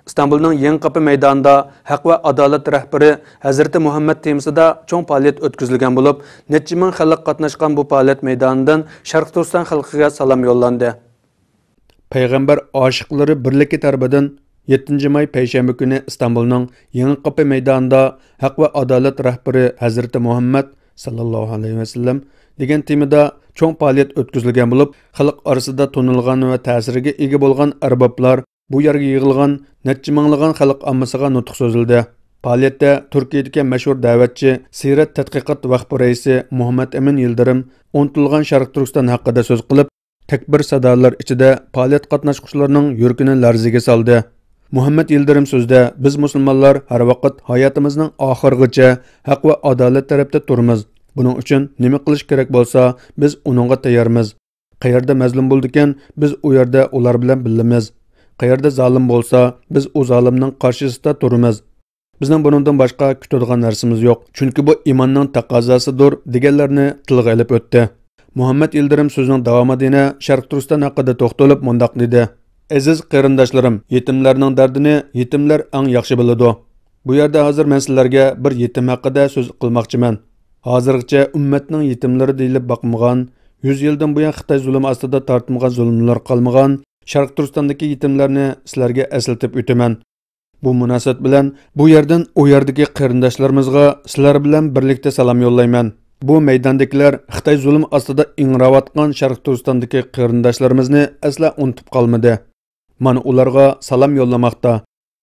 ئىستانبۇلنىڭ يېڭى قاپا مەيدانىدا ھەق ۋە ئادالەت رەھبىرى ھەزرىتى مۇھەممەد تېمىسىدا چوڭ پائالىيەت ئۆتكۈزۈلگەن بولۇپ، نەچچە مىڭ خەلق قاتناشقان بۇ پائالىيەت مەيدانىدىن شەرقىي تۈركىستان خەلقىگە سالام يوللاندى. پەيغەمبەر ئاشىقلىرى بىرلىكى تەرىپىدىن يەتتىنچى ماي پەيشەنبە كۈنى ئىستانبۇلنىڭ يېڭى قاپا مەيدانىدا ھەق ۋە ئادالەت رەھبىرى ھەزرىتى مۇھەممەد ساللاللاھۇ ئەلەيھى ۋەسەللەم دېگەن تېمىدا چوڭ پائالىيەت ئۆتكۈزۈلگەن بولۇپ، خەلق ئارىسىدا تونۇلغان ۋە تەسىرىگە ئىگە بولغان ئەربابلار، بۇ يەرگە يىغىلغان نەچچە مىڭلىغان خەلق ئاممىسىغا نۇتۇق سۆزلىدى. پائالىيەتتە تۈركىيەدىكى مەشھۇر دەۋەتچى، سىيرەت تەتقىقات ۋەقپى رەئىسى مۇھەممەد ئەمىن يىلدىرىم ئۇنتۇلغان شەرقىي تۈركىستان ھەققىدە سۆز قىلىپ، تەكبىر سادالار ئىچىدە پائالىيەت قاتناشقۇچىلارنىڭ يۈرىكىنى لەرزىگە سالدى. مۇھەممەد يىلدىرىم سۆزىدە، بىز مۇسۇلمانلار ھەر ۋاقىت ھاياتىمىزنىڭ ئاخىرىغىچە ھەق ۋە ئادالەت تەرەپتە تۇرىمىز. بۇنىڭ ئۈچۈن نېمە قىلىش كېرەك بولسا، بىز ئۇنىڭغا تەييارمىز. قەيەردە مەزلۇم بولىدىكەن، بىز ئۇ يەردە ئۇلار بىلەن بىللىمىز. قەيەردە زالىم بولسا، بىز ئۇ زالىمنىڭ قارشىسىدا تۇرىمىز. بىزنىڭ بۇنىڭدىن باشقا كۈتىدىغان نەرسىمىز يوق، چۈنكى بۇ ئىماننىڭ تەقەززاسىدۇر، دېگەنلەرنى تىلغا ئېلىپ ئۆتتى. مۇھەممەد يىلدىرىم سۆزىنىڭ داۋامىدا يەنە شەرقىي تۈركىستان ھەققىدە توختىلىپ مۇنداق دېدى: ئەزىز قېرىنداشلىرىم، يېتىملەرنىڭ دەردىنى يېتىملەر ئەڭ ياخشى بىلىدۇ. بۇ يەردە ھازىر مەن سىلەرگە بىر يېتىم ھەققىدە سۆز قىلماقچىمەن. ھازىرغىچە ئۈممەتنىڭ يېتىملىرى دېيىلىپ باقمىغان، يۈز يىلدىن بۇيان خىتاي زۇلۇمى ئاستىدا تارتمىغان زۇلۇملار قالمىغان شەرقىي تۈركىستاندىكى يېتىملەرنى سىلەرگە ئەسلىتىپ ئۆتىمەن. بۇ مۇناسىۋەت بىلەن بۇ يەردىن ئۇ يەردىكى قېرىنداشلىرىمىزغا سىلەر بىلەن بىرلىكتە سالام يوللايمەن. بۇ مەيداندىكىلەر خىتاي زۇلۇم ئاستىدا ئىڭراۋاتقان شەرقىي تۈركىستاندىكى قېرىنداشلىرىمىزنى ئەسلا ئۇنتۇپ قالمىدى. مانا ئۇلارغا سالام يوللىماقتا.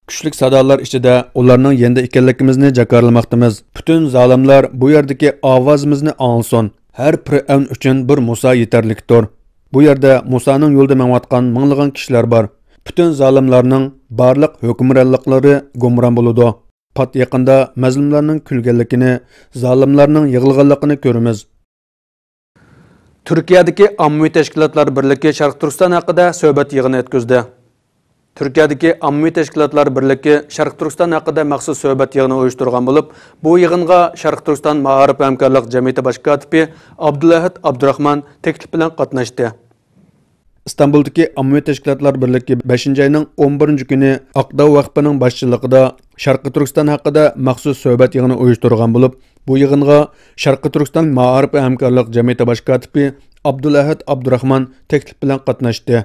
كۈچلۈك سادالار ئىچىدە ئۇلارنىڭ يېنىدا ئىكەنلىكىمىزنى جاكارلىماقتىمىز. پۈتۈن زالىملار بۇ يەردىكى ئاۋازىمىزنى ئاڭلىسۇن. ھەر پىرئەۋن ئۈچۈن بىر مۇسا يېتەرلىكتۇر. بۇ يەردە مۇسانىڭ يولىدا مېڭىۋاتقان مىڭلىغان كىشىلەر بار. پۈتۈن زالىملارنىڭ بارلىق ھۆكۈمرانلىقلىرى گۇمران بولىدۇ. پات يېقىندا مەزلۇملارنىڭ كۈلگەنلىكىنى، زالىملارنىڭ يىغلىغانلىقىنى كۆرىمىز. تۈركىيەدىكى ئاممىۋى تەشكىلاتلار بىرلىكى شەرقىي تۈركىستان ھەققىدە سۆھبەت يىغىنى ئۆتكۈزدى. تۈركىيەدىكى ئاممىۋى تەشكىلاتلار بىرلىكى شەرقىي تۈركىستان ھەققىدە مەخسۇس سۆھبەت يىغىنى ئۇيۇشتۇرغان بولۇپ، بۇ يىغىنغا شەرقىي تۈركىستان مائارىپ ھەمكارلىق جەمئىيىتى باش كاتىپى ئابدۇلئەھەد ئابدۇراخمان تەكلىپ بىلەن قاتناشتى. ئىستانبۇلدىكى ئاممىۋى تەشكىلاتلار بىرلىكى بەشىنچى ئاينىڭ ئون بىرىنچى كۈنى ئاقداغ ۋەقپىنىڭ باشچىلىقىدا شەرقىي تۈركىستان ھەققىدە مەخسۇس سۆھبەت يىغىنى ئۇيۇشتۇرغان بولۇپ، بۇ يىغىنغا شەرقىي تۈركىستان مائارىپ ھەمكارلىق جەمئىيىتى باش كاتىپى ئابدۇلئەھەد ئابدۇراخمان تەكلىپ بىلەن قاتناشتى.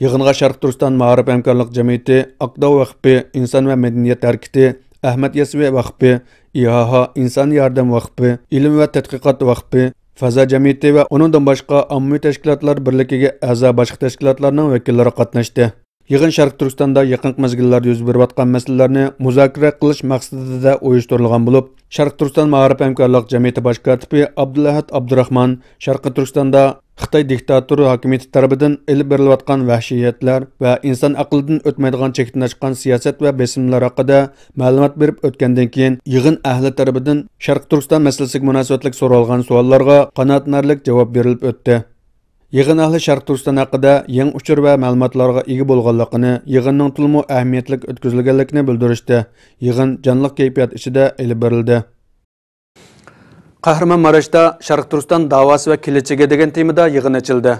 يىغىنغا شەرقىي تۈركىستان مائارىپ ھەمكارلىق جەمئىيىتى، ئاقداغ ۋەقپى، ئىنسان ۋە مەدەنىيەت ھەرىكىتى، ئەھمەد يەسۋى ۋەقپى، ئىھاھا، ئىنسانىي ياردەم ۋەقپى، ئىلىم ۋە تەتقىقات ۋەقپى، فازا جەمئىيىتى ۋە ئۇنىڭدىن باشقا ئاممىۋى تەشكىلاتلار بىرلىكىگە ئەزا باشقا تەشكىلاتلارنىڭ ۋەكىللىرى قاتناشتى. يىغىن شەرقىي تۈركىستاندا يېقىنقى مەزگىللەردە يۈز بېرىۋاتقان مەسىلىلەرنى مۇزاكىرە قىلىش مەقسىتىدە ئۇيۇشتۇرۇلغان بولۇپ، شەرقىي تۈركىستان مائارىپ ھەمكارلىق جەمئىيىتى باش كاتىپى ئابدۇلئەھەد ئابدۇراخمان شەرقىي تۈركىستاندا خىتاي دىكتاتور ھاكىمىيىتى تەرىپىدىن ئېلىپ بېرىلىۋاتقان ۋەھشىيەتلەر ۋە ئىنسان ئەقلىدىن ئۆتمەيدىغان چەكتىن ئاشقان سىياسەت ۋە بېسىملار ھەققىدە مەلۇمات بېرىپ ئۆتكەندىن كېيىن، يىغىن ئەھلى تەرىپىدىن شەرقىي تۈركىستان مەسىلىسىگە مۇناسىۋەتلىك سورالغان سوئاللارغا قانائەتلىنەرلىك جاۋاب بېرىلىپ ئۆتتى. يىغىن ئەھلى شەرقىي تۈركىستان ھەققىدە يېڭى ئۇچۇر ۋە مەلۇماتلارغا ئىگە بولغانلىقىنى، يىغىننىڭ تولىمۇ ئەھمىيەتلىك ئۆتكۈزۈلگەنلىكىنى بىلدۈرۈشتى. يىغىن جانلىق كەيپىيات ئىچىدە ئېلىپ بېرىلدى. قەھرىمانماراشتا شەرقىي تۈركىستان داۋاسى ۋە كېلەچىكى دېگەن تېمىدا يىغىن ئېچىلدى.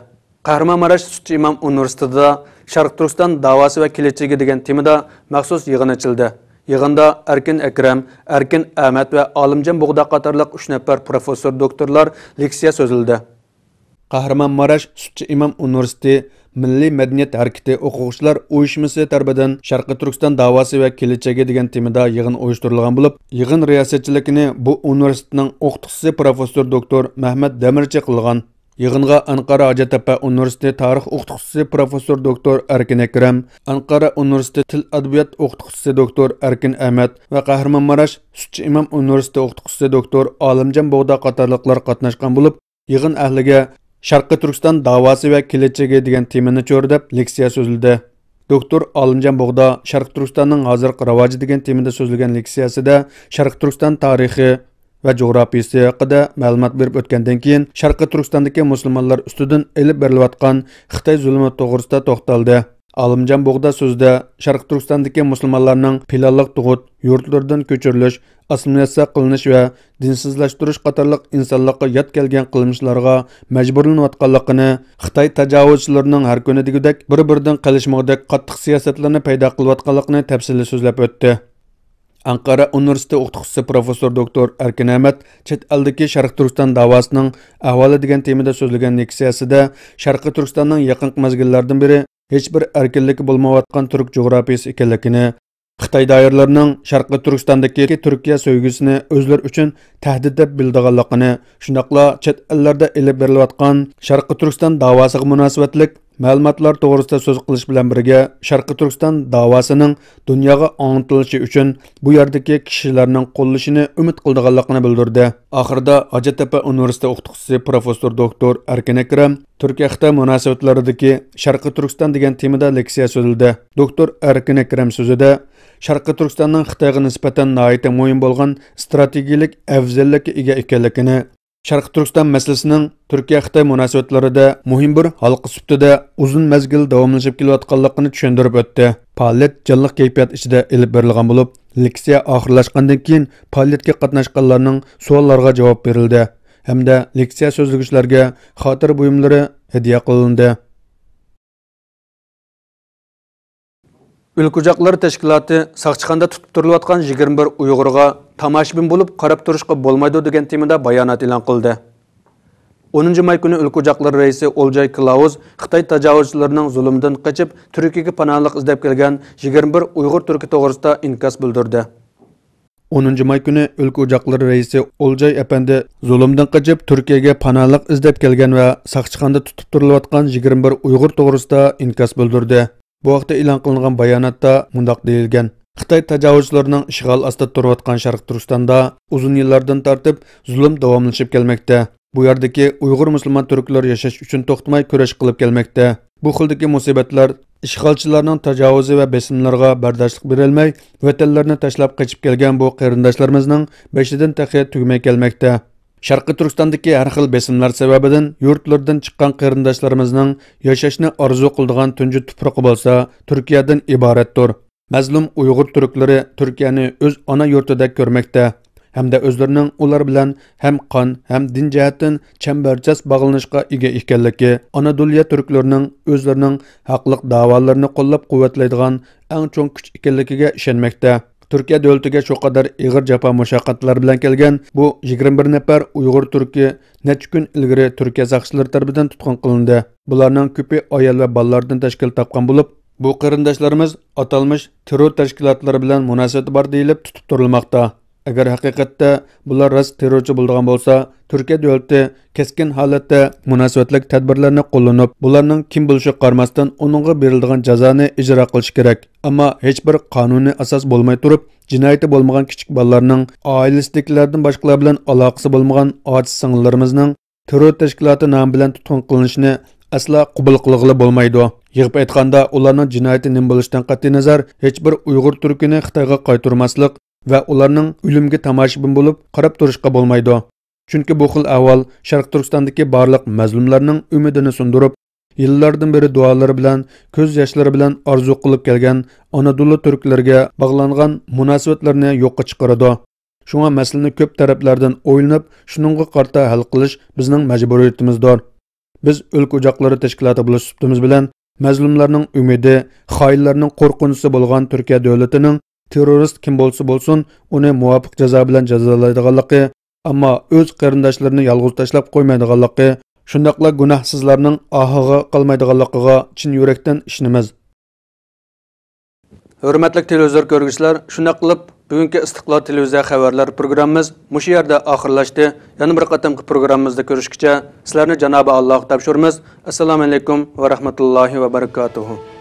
قەھرىمانماراش سۈتچى ئىمام ئۇنىۋېرسىتېتىدا شەرقىي تۈركىستان داۋاسى ۋە كېلەچىكى دېگەن تېمىدا مەخسۇس يىغىن ئېچىلدى. يىغىندا ئەركىن ئەكرەم، ئەركىن ئەمەت ۋە ئالىمجان بۇغدا قاتارلىق ئۈچ نەپەر پروفېسسور دوكتورلار لېكسىيە سۆزلىدى. قەھرىمانماراش سۈتچى ئىمام ئۇنىۋېرسىتېتى مىللىي مەدەنىيەت ھەرىكىتى ئوقۇغۇچىلار ئۇيۇشمىسى تەرىپىدىن شەرقىي تۈركىستان داۋاسى ۋە كېلىچەكى دېگەن تېمىدا يىغىن ئۇيۇشتۇرۇلغان بولۇپ، يىغىن رىياسەتچىلىكىنى بۇ ئۇنىۋېرسىتېتنىڭ ئوقۇتقۇچىسى پروفېسسور دوكتور مەھمەت دەمىرچى قىلغان. يىغىنغا ئەنقەرە ھاجەتتەپە ئۇنىۋېرسىتېتى تارىخ ئوقۇتقۇچىسى پروفېسسور دوكتور ئەركىن ئەكرەم، ئەنقەرە ئۇنىۋېرسىتېتى تىل ئەدەبىيات ئوقۇتقۇچىسى دوكتور ئەركىن ئەمەت ۋە قەھرىمانماراش سۈتچى ئىمام ئۇنىۋېرسىتېتى ئوقۇتقۇچىسى دوكتور ئالىمجان بوغدا قاتارلىقلار قاتناشقان بولۇپ، يىغىن ئەھلىگە شەرقىي تۈركىستان داۋاسى ۋە كېلەچىكى دېگەن تېمىنى چۆرىدەپ لېكسىيە سۆزلىدى. دوكتور ئالىمجان بوغدا شەرقىي تۈركىستاننىڭ ھازىرقى راۋاجى دېگەن تېمىدا سۆزلىگەن لېكسىيەسىدە شەرقىي تۈركىستان تارىخى ۋە جۇغراپىيىسى ھەققىدە مەلۇمات بېرىپ ئۆتكەندىن كېيىن، شەرقىي تۈركىستاندىكى مۇسۇلمانلار ئۈستىدىن ئېلىپ بېرىلىۋاتقان خىتاي زۇلۇمى توغرىسىدا توختالدى. ئالىمجان بوغدا سۆزىدە شەرقىي تۈركىستاندىكى مۇسۇلمانلارنىڭ پىلانلىق تۇغۇت، يۇرتلىرىدىن كۆچۈرۈلۈش، ئاسسىمىلياتسىيە قىلىنىش ۋە دىنسىزلاشتۇرۇش قاتارلىق ئىنسانلىققا يات كەلگەن قىلمىشلارغا مەجبۇرلىنىۋاتقانلىقىنى، خىتاي تاجاۋۇزچىلىرىنىڭ ھەر كۈنى دېگۈدەك بىر-بىرىدىن قېلىشمىغۇدەك قاتتىق سىياسەتلىرىنى پەيدا قىلىۋاتقانلىقىنى تەپسىلىي سۆزلەپ ئۆتتى. ئەنقەرە ئۇنىۋېرسىتېتى ئوقۇتقۇچىسى پروفېسسور دوكتور ئەركىن ئەمەت چەت ئەلدىكى شەرقىي تۈركىستان داۋاسىنىڭ ئەھۋالى دېگەن تېمىدا سۆزلىگەن لېكسىيەسىدە شەرقىي تۈركىستاننىڭ يېقىنقى مەزگىللەردىن بېرى ھېچبىر ئەركىنلىكى بولمايۋاتقان تۈرك جۇغراپىيىسى ئىكەنلىكىنى، خىتاي دائىرىلىرىنىڭ شەرقىي تۈركىستاندىكى تۈركىيە سۆيگۈسىنى ئۆزلىرى ئۈچۈن تەھدىت دەپ بىلىدىغانلىقىنى، شۇنداقلا چەت ئەللەردە ئېلىپ بېرىلىۋاتقان شەرقىي تۈركىستان داۋاسىغا مۇناسىۋەتلىك مەلۇماتلار توغرىسىدا سۆز قىلىش بىلەن بىرگە، شەرقىي تۈركىستان داۋاسىنىڭ دۇنياغا ئاڭلىتىلىشى ئۈچۈن بۇ يەردىكى كىشىلەرنىڭ قوللىشىنى ئۈمىد قىلىدىغانلىقىنى بىلدۈردى. ئاخىرىدا ھاجەتتەپە ئۇنىۋېرسىتېتى ئوقۇتقۇچىسى پروفېسسور دوكتور ئەركىن ئەكرەم تۈركىيە-خىتاي مۇناسىۋەتلىرىدىكى شەرقىي تۈركىستان دېگەن تېمىدا لېكسىيە سۆزلىدى. دوكتور ئەركىن ئەكرەم سۆزىدە شەرقىي تۈركىستاننىڭ خىتايغا نىسبەتەن ناھايىتى مۇھىم بولغان ئىستراتېگىيەلىك ئەۋزەللىككە ئىگە ئىكەنلىكىنى، شەرقىي تۈركىستان مەسىلىسىنىڭ تۈركىيە-خىتاي مۇناسىۋەتلىرىدە مۇھىم بىر ھالقا سۈپىتىدە ئۇزۇن مەزگىل داۋاملىشىپ كېلىۋاتقانلىقىنى چۈشەندۈرۈپ ئۆتتى. پائالىيەت جانلىق كەيپىيات ئىچىدە ئېلىپ بېرىلغان بولۇپ، لېكسىيە ئاخىرلاشقاندىن كېيىن پائالىيەتكە قاتناشقانلارنىڭ سوئاللارغا جاۋاب بېرىلدى ھەمدە لېكسىيە سۆزلىگۈچىلەرگە خاتىرە بۇيۇملىرى ھەدىيە قىلىندى. ئۈلكە ئوچاقلىرى تەشكىلاتى ساقچىخانىدا تۇتۇپ تۇرۇلۇۋاتقان يىگىرمە بىر ئۇيغۇرغا تاماشىبىن بولۇپ قاراپ تۇرۇشقا بولمايدۇ دېگەن تېمىدا بايانات ئېلان قىلدى. ئونىنچى ماي كۈنى ئۆلكە ئوچاقلىرى رەئىسى ئولجاي كلاۋۇز خىتاي تاجاۋۇزچىلىرىنىڭ زۇلۇمىدىن قېچىپ، تۈركىيەگە پاناھلىق ئىزدەپ كەلگەن يىگىرمە بىر ئۇيغۇر تۈركى توغرىسىدا ئىنكاس بىلدۈردى. ئونىنچى ماي كۈنى ئۆلكە ئوچاقلىرى رەئىسى ئولجاي ئەپەندى زۇلۇمدىن قېچىپ، تۈركىيەگە پاناھلىق ئىزدەپ كەلگەن ۋە ساقچىخانىدا تۇتۇپ تۇرۇلۇۋاتقان يىگىرمە بىر ئۇيغۇر توغرىسىدا ئىنكاس بىلدۈردى. بۇ ھەقتە ئېلان قىلىنغان باياناتتا مۇنداق دېيىلگەن: خىتاي تاجاۋۇزچىلىرىنىڭ ئىشغالى ئاستىدا تۇرۇۋاتقان شەرقىي تۈركىستاندا ئۇزۇن يىللاردىن تارتىپ زۇلۇم داۋاملىشىپ كەلمەكتە. بۇ يەردىكى ئۇيغۇر مۇسۇلمان تۈركلىرى ياشاش ئۈچۈن توختىماي كۈرەش قىلىپ كەلمەكتە. بۇ خىلدىكى مۇسىبەتلەر ئىشغالچىلارنىڭ تاجاۋۇزى ۋە بېسىملىرىغا بەرداشلىق بېرەلمەي، ۋەتەنلىرىنى تاشلاپ قېچىپ كەلگەن بۇ قېرىنداشلىرىمىزنىڭ بېشىدىن تېخى تۈگىمەي كەلمەكتە. شەرقىي تۈركىستاندىكى ھەر خىل بېسىملار سەۋەبىدىن يۇرتلىرىدىن چىققان قېرىنداشلىرىمىزنىڭ ياشاشنى ئارزۇ قىلىدىغان تۇنجى تۇپرىقى بولسا تۈركىيەدىن ئىبارەتتۇر. مەزلۇم ئۇيغۇر تۈركلىرى تۈركىيەنى ئۆز ئانا يۇرتىدەك كۆرمەكتە ھەمدە ئۆزلىرىنىڭ ئۇلار بىلەن ھەم قان، ھەم دىن جەھەتتىن چەمبەرچاس باغلىنىشقا ئىگە ئىكەنلىكى، ئانادولىيە تۈركلىرىنىڭ ئۆزلىرىنىڭ ھەقلىق دەۋالىرىنى قوللاپ-قۇۋۋەتلەيدىغان ئەڭ چوڭ كۈچ ئىكەنلىكىگە ئىشەنمەكتە. تۈركىيە دۆلىتىگە شۇ قەدەر ئېغىر جاپا-مۇشەققەتلەر بىلەن كەلگەن بۇ يىگىرمە بىر نەپەر ئۇيغۇر تۈركى نەچچە كۈن ئىلگىرى تۈركىيە ساقچىلىرى تەرىپىدىن تۇتقۇن قىلىندى. بۇلارنىڭ كۆپى ئايال ۋە بالىلاردىن تەشكىل تاپقان بولۇپ، بۇ قېرىنداشلىرىمىز ئاتالمىش تېررور تەشكىلاتلىرى بىلەن مۇناسىۋىتى بار دېيىلىپ تۇتۇپ تۇرۇلماقتا. ئەگەر ھەقىقەتتە بۇلار راست تېررورچى بولىدىغان بولسا، تۈركىيە دۆلىتى كەسكىن ھالەتتە مۇناسىۋەتلىك تەدبىرلەرنى قوللىنىپ، بۇلارنىڭ كىم بولۇشىغا قارىماستىن، ئۇنىڭغا بېرىلىدىغان جازانى ئىجرا قىلىشى كېرەك. ئەمما ھېچبىر قانۇنىي ئاساس بولماي تۇرۇپ، جىنايىتى بولمىغان كىچىك بالىلارنىڭ، ئائىلىسىدىكىلەردىن باشقىلار بىلەن ئالاقىسى بولمىغان ئاجىز سىڭىللىرىمىزنىڭ تېررور تەشكىلاتى نامى بىلەن تۇتقۇن قىلىنىشىنى ئەسلا قوبۇل قىلغىلى بولمايدۇ. يىغىپ ئېيتقاندا، ئۇلارنىڭ جىنايىتى نېمە بولۇشىدىن قەتئىينەزەر، ھېچبىر ئۇيغۇر تۈركىنى خىتايغا قايتۇرماسلىق ۋە ئۇلارنىڭ ئۆلۈمىگە تاماشىبىن بولۇپ قاراپ تۇرۇشقا بولمايدۇ. چۈنكى بۇ خىل ئەھۋال شەرقىي تۈركىستاندىكى بارلىق مەزلۇملارنىڭ ئۈمىدىنى سۇندۇرۇپ، يىللاردىن بېرى دۇئالىرى بىلەن، كۆز ياشلىرى بىلەن ئارزۇ قىلىپ كەلگەن ئانادولۇ تۈركلىرىگە باغلانغان مۇناسىۋەتلەرنى يوققا چىقىرىدۇ. شۇڭا مەسىلىنى كۆپ تەرەپلەردىن ئويلىنىپ، شۇنىڭغا قارىتا ھەل قىلىش بىزنىڭ مەجبۇرىيىتىمىزدۇر. بىز ئۆلكە ئوچاقلىرى تەشكىلاتى بولۇش سۈپىتىمىز بىلەن مەزلۇملارنىڭ ئۈمىدى، خائىنلارنىڭ قورقۇنچىسى بولغان تۈركىيە دۆلىتىنىڭ تېررورىست كىم بولسا بولسۇن، ئۇنى مۇۋاپىق جازا بىلەن جازالايدىغانلىقى، ئەمما ئۆز قېرىنداشلىرىنى يالغۇز تاشلاپ قويمايدىغانلىقى، شۇنداقلا گۇناھسىزلارنىڭ ئاھىغا قالمايدىغانلىقىغا چىن يۈرەكتىن ئىشىنىمىز. ھۆرمەتلىك تېلېۋىزور كۆرگۈچىلەر، شۇنداق قىلىپ، بۈگۈنكى ئىستىقلال تېلېۋىزىيە خەۋەرلەر پروگراممىمىز مۇشۇ يەردە ئاخىرلاشتى. يەنە بىر قېتىمقى پروگراممىمىزدا كۆرۈشكىچە، سىلەرنى جانابى ئاللاغا تاپشۇرىمىز. ئەسسالامۇ ئەلەيكۇم ۋە رەھمەتۇللاھى ۋە بەرىكاتۇھۇ.